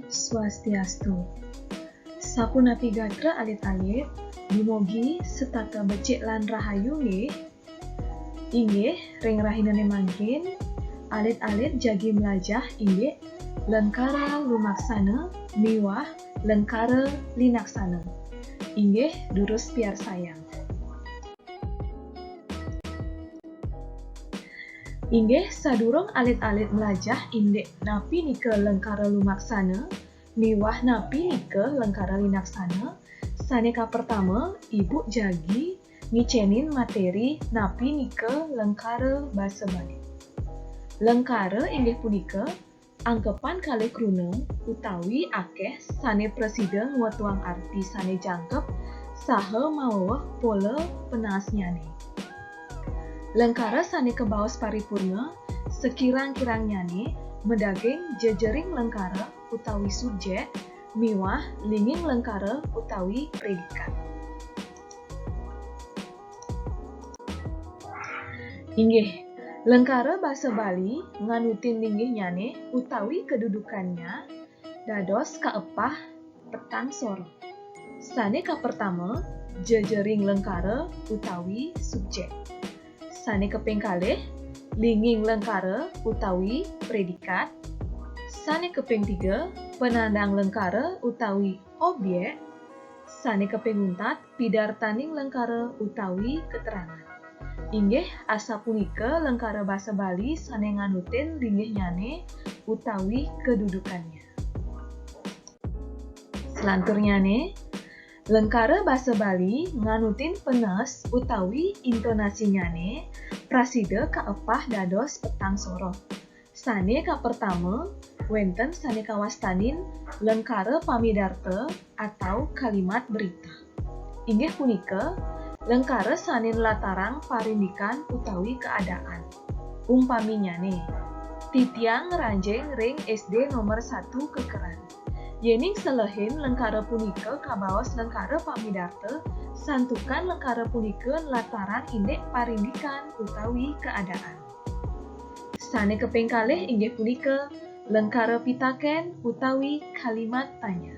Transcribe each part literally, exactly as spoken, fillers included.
Swastiastu. Sapunapi gatra alit-alit, dumugi setata becik lan rahayu nggih. Inggih, ring rahinané mangkin, alit-alit jagi mlajah indik lengkara lumaksana miwah lengkara linaksana. Inggih, durus piarsayang. Inggih, sadurung alit-alit mlajah indik napi nika lengkara lumaksana miwah napi nika lengkara linaksana, sané kapertama, Ibu jagi ngicénin materi napi nika lengkara basa Bali. Lengkara inggih punika angkepan kalih kruna utawi akéh sané prasida ngwetuang arti sané jangkep saha maweweh pola penaasnyané. Lengkara sané kabaos paripurna sakirang-kirangnyané madaging jejering lengkara utawi subjek miwah linging lengkara utawi predikat. Inggih, lengkara basa Bali nganutin linggihnyané utawi kedudukannya dados kaepah petang soroh. Sané kapertama, jejering lengkara utawi subjek. Sané kaping kalih, linging lengkara utawi predikat. Sané kaping tiga, penandang lengkara utawi objek. Sané kaping untat, pidartaning lengkara utawi keterangan. Inggih, asapunika lengkara basa Bali sané nganutin linggihnyané utawi kedudukannya. Selanturnyané, lengkara basa Bali nganutin penes utawi intonasinyané prasida kaepah dados petang soroh. Sané kapertama, wénten sané kawastanin lengkara pamidarta atau kalimat berita. Inggih punika, lengkara sané nlatarang parindikan utawi keadaan. Umpaminyané, titiang ngranjing ring S D nomor satu Kekeran. Yéning selehin lengkara punika kabaos lengkara pamidarta, santukan lengkara punika nlatarang indik parindikan utawi keadaan. Sané kaping kalih inggih punika lengkara pitakén utawi kalimat tanya.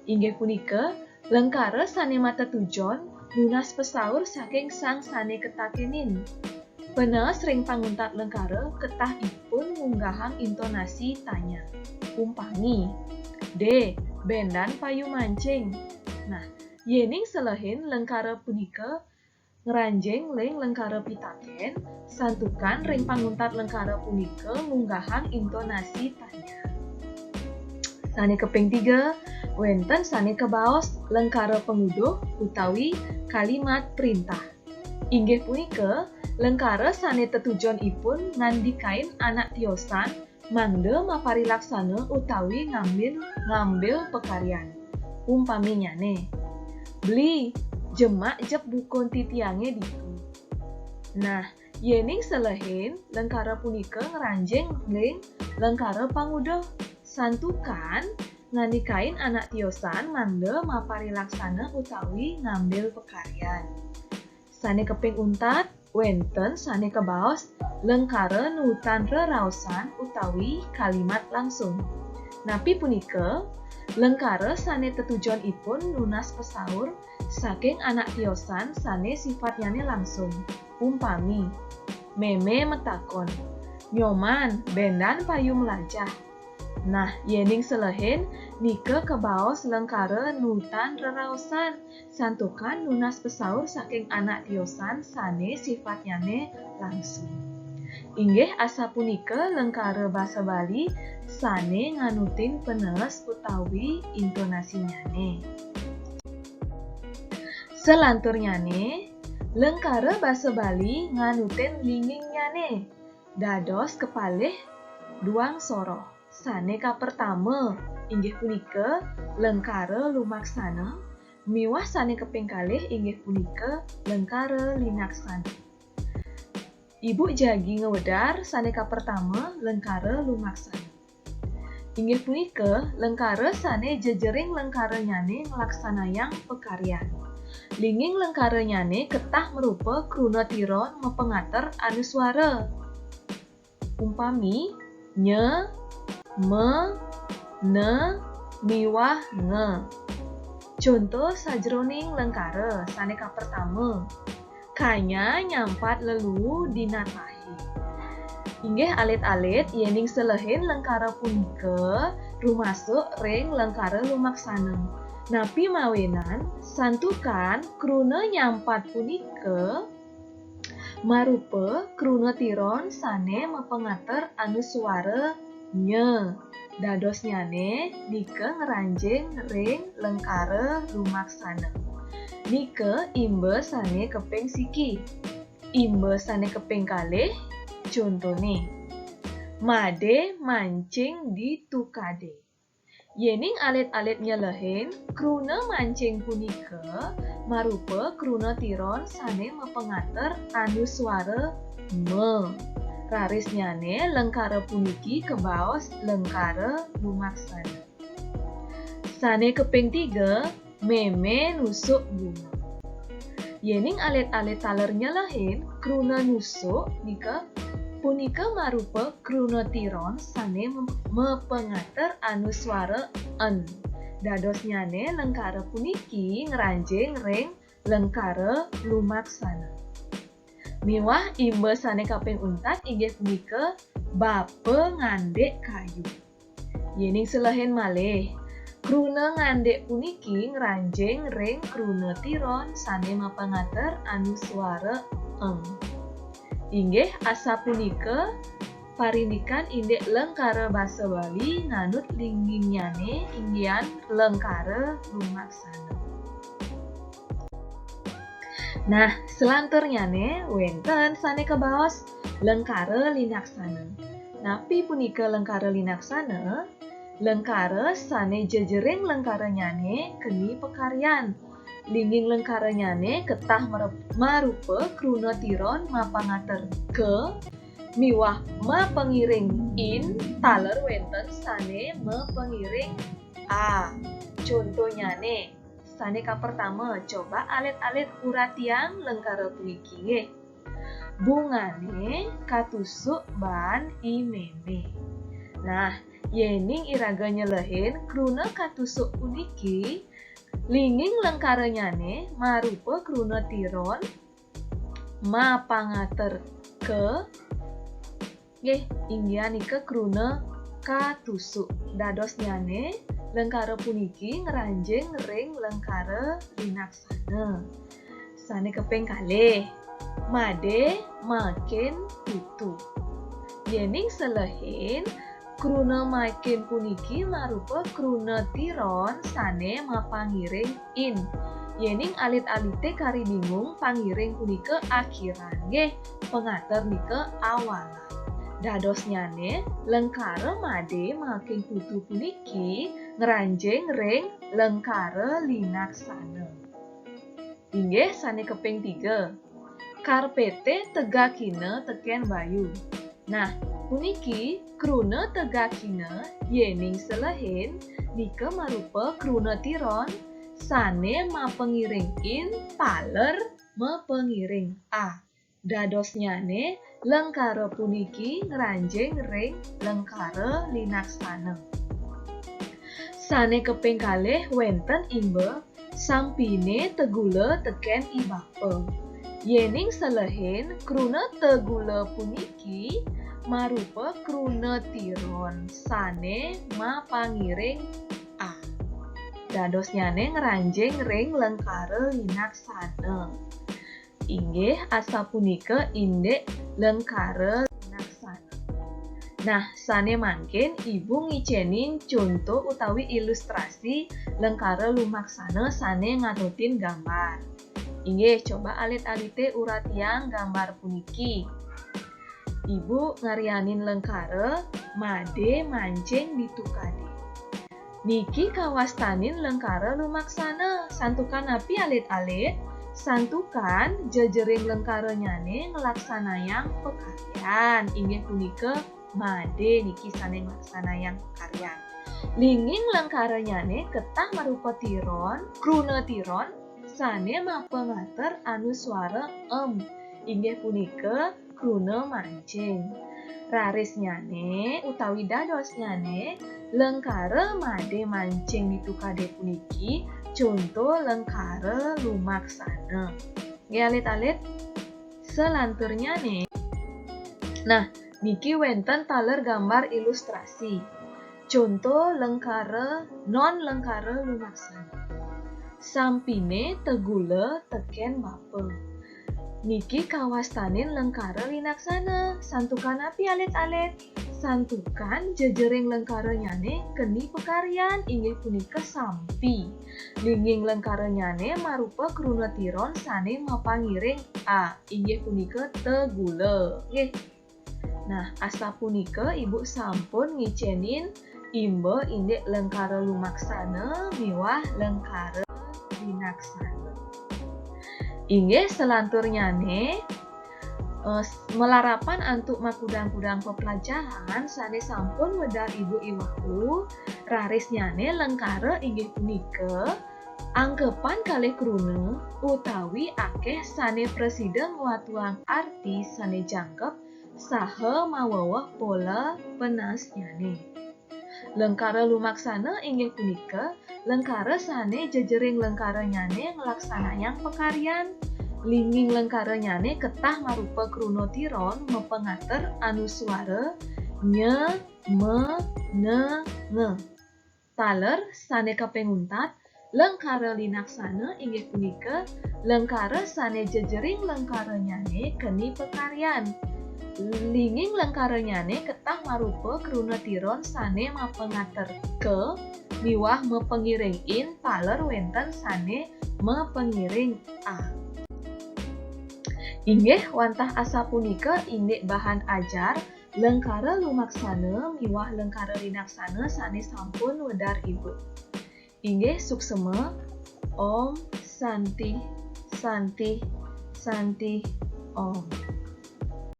Inggih punika lengkara sané matetujon nunas pasaur saking sang sané katakénin. Penes ring panguntat lengkara ketah ipun ngunggahang intonasi tanya. Umpami, "Dé, bendan payu mancing?" Nah, yéning selehin lengkara punika ngranjing ring lengkara pitakén, santukan ring panguntat lengkara punika ngunggahang intonasi tanya. Sané kaping tiga, wénten sané kabaos lengkara panguduh utawi kalimat perintah. Inggih punika, lengkara sané tetujonipun ngandikain anak tiosan mangda maparilaksana utawi ngambil, ngambil pakaryan. Umpaminyané, "Beli, jemak jep bukun titiangé ditu." Nah, yéning selehin, lengkara punika ngranjing ring lengkara panguduh. Santukan ngandikain anak tiosan mangda maparilaksana utawi ngambil pakaryan. Sané kaping untat, wénten sané kabaos lengkara nuutan reraosan utawi kalimat langsung. Napi punika? Lengkara sané tetujonipun nunas pasaur saking anak tiosan sané sifatnyané langsung. Umpami, mémé matakon, "Nyoman, bendan payu mlajah?" Nah, yéning selehin, nika kabaos lengkara nuutan reraosan, santukan nunas pasaur saking anak tiosan sané sifatnyané langsung. Inggih asapunika lengkara basa Bali sané nganutin penes utawi intonasinyané. Selanturnyané, lengkara basa Bali nganutin lingingnyané dados kapalih duang soroh. Sané kapertama inggih punika lengkara lumaksana, miwah sané kaping kalih inggih punika lengkara linaksana. Ibu jagi ngwedar sané kapertama lengkara lumaksana. Inggih punika lengkara sané jejering lengkaranyané nglaksanayang pakaryan. Linging lengkaranyané ketah marupa kruna tiron mapangater anuswara. Umpami, nya, ma, ne miwah nge. Conto sajroning lengkara sane kapertama, kanya nyampat leluu dina tahi. Inggih alit-alit, yening selehin lengkara punika rumasuk ring lengkara lumaksana. Napi mawinan? Santukan kruna nyampat punika marupa kruna tiron sane mapangater anuswara nya. Dadosnyane nika ngranjing ring lengkara lumaksana. Nika imba sane kaping siki. Imba sane kaping kalih, contone, made mancing di tukade. Yening alit-alit nyelehin, kruna mancing punika marupa kruna tiron sane mapangater anuswara ma. Rarisnyane lengkara puniki kabaos lengkara lumaksana. Sane kaping tiga, meme nusuk bunga. Yening alit-alit taler nyelehin, kruna nusuk nika punika marupa kruna tiron sane mem-, mapangater anuswara en. Dadosnyane lengkara puniki ngranjing ring lengkara lumaksana. Miwah imba sane kaping untat inggih punika bapa ngandik kayu. Yening selehin malih, kruna ngandik puniki ngranjing ring kruna tiron sane mapangater anuswara eng. Inggih asapunika parindikan indik lengkara basa Bali nganut linggingnyane inggihan lengkara lumaksana. Nah, selanturnyane wenten sane kabaos lengkara linaksana. Napi punika lengkara linaksana? Lengkara sane jejering lengkaranyane keni pakaryan. Lingging lengkaranyane ketah mere-, marupa kruna tiron mapangater ke miwah mapangiring in taler wenten sane mapangiring a. Contonyane, sane kapertama, coba alit-alit uratiang lengkara puniki nggih. Bungane katusuk baan i meme. Nah, yening iraga nyelehin kruna katusuk puniki, lingging lengkaranyane marupa kruna tiron mapangater ke, nggih, inggih nika kruna katusuk. Dadosnyane, lengkara puniki ngranjing ring lengkara linaksana. Sane kaping kalih, made makin tutu. Yening selehin, kruna makin puniki marupa kruna tiron sane mapangiring in. Yening alit-alite kari bingung, pangiring punika akhiran nggih, pangater nika awalan. Dadosnyane, lengkara made makin tutu puniki ngranjing ring lengkara linaksana. Inggih sane kaping tiga. Karpete tegakina teken bayu. Nah, puniki kruna tegakina yening selehin nika marupa kruna tiron sane mapangiring in taler mapangiring a. Dadosnyane lengkara puniki ngranjing ring lengkara linaksana. Sane kaping kalih wenten imba sampine tegula teken i bapa. Yening selehin kruna tegula puniki marupa kruna tiron sane mapangiring a. Dadosnyane ngranjing ring lengkara linaksana. Inggih asapunika indik lengkara linaksana. Nah, sane mangkin ibu ngicenin conto utawi ilustrasi lengkara lumaksana sane nganutin gambar. Inggih, coba alit-alite uratiang gambar puniki. Ibu ngaryanin lengkara made mancing di tukade. Niki kawastanin lengkara lumaksana. Santukan napi alit-alit? Santukan jejering lengkaranyane nglaksanayang pakaryan, inggih punika made niki sane nglaksanayang pakaryan. Lingging lengkaranyane ketah marupa tiron, kruna tiron, sane mapangater anuswara em, inggih punika kruna mancing. Rarisnyane utawi dadosnyane, lengkara made mancing di tukade puniki, conto lengkara lumaksana. Nggih, alit-alit? Selanturnyane. Nah, niki wenten taler gambar ilustrasi. Conto lengkara, non lengkara lumaksana. Sampine tegula teken bapa. Niki kawastanin lengkara linaksana. Santukan napi, alit-alit? Santukan jejering lengkaranyane keni pakaryan, inggih punika sampi. Linging lengkaranyane marupa kruna tiron sane mapangiring a, inggih punika tegula. Nggih. Nah, asapunika Ibu sampun ngicenin imba indik lengkara lumaksana miwah lengkara linaksana. Inggih, selanturnyane, eh, s-, malarapan antuk makudang-kudang peplajahan sane sampun wedar Ibu iwau, rarisnyane lengkara inggih punika angkepan kalih kruna utawi akeh sane prasida ngwatuang arti sane jangkep saha maweweh pola penasnyane. Lengkara lumaksana inggih punika lengkara sane jejering lengkaranyane nglaksanayang pakaryan. Linging lengkaranyane ketah marupa kruna tiron mapangater anuswara nya, ma, na, nga. Taler sane kaping untat, lengkara linaksana inggih punika lengkara sane jejering lengkaranyane keni pakaryan. Linging lengkaranyane ketah marupa kruna tiron sane mapangater ka miwah mapangiring in, taler wenten sane mapangiring a. Inggih wantah asapunika indik bahan ajar lengkara lumaksana miwah lengkara linaksana sane sampun wedar Ibu. Inggih suksema. Om Santi, Santi, Santi, Om.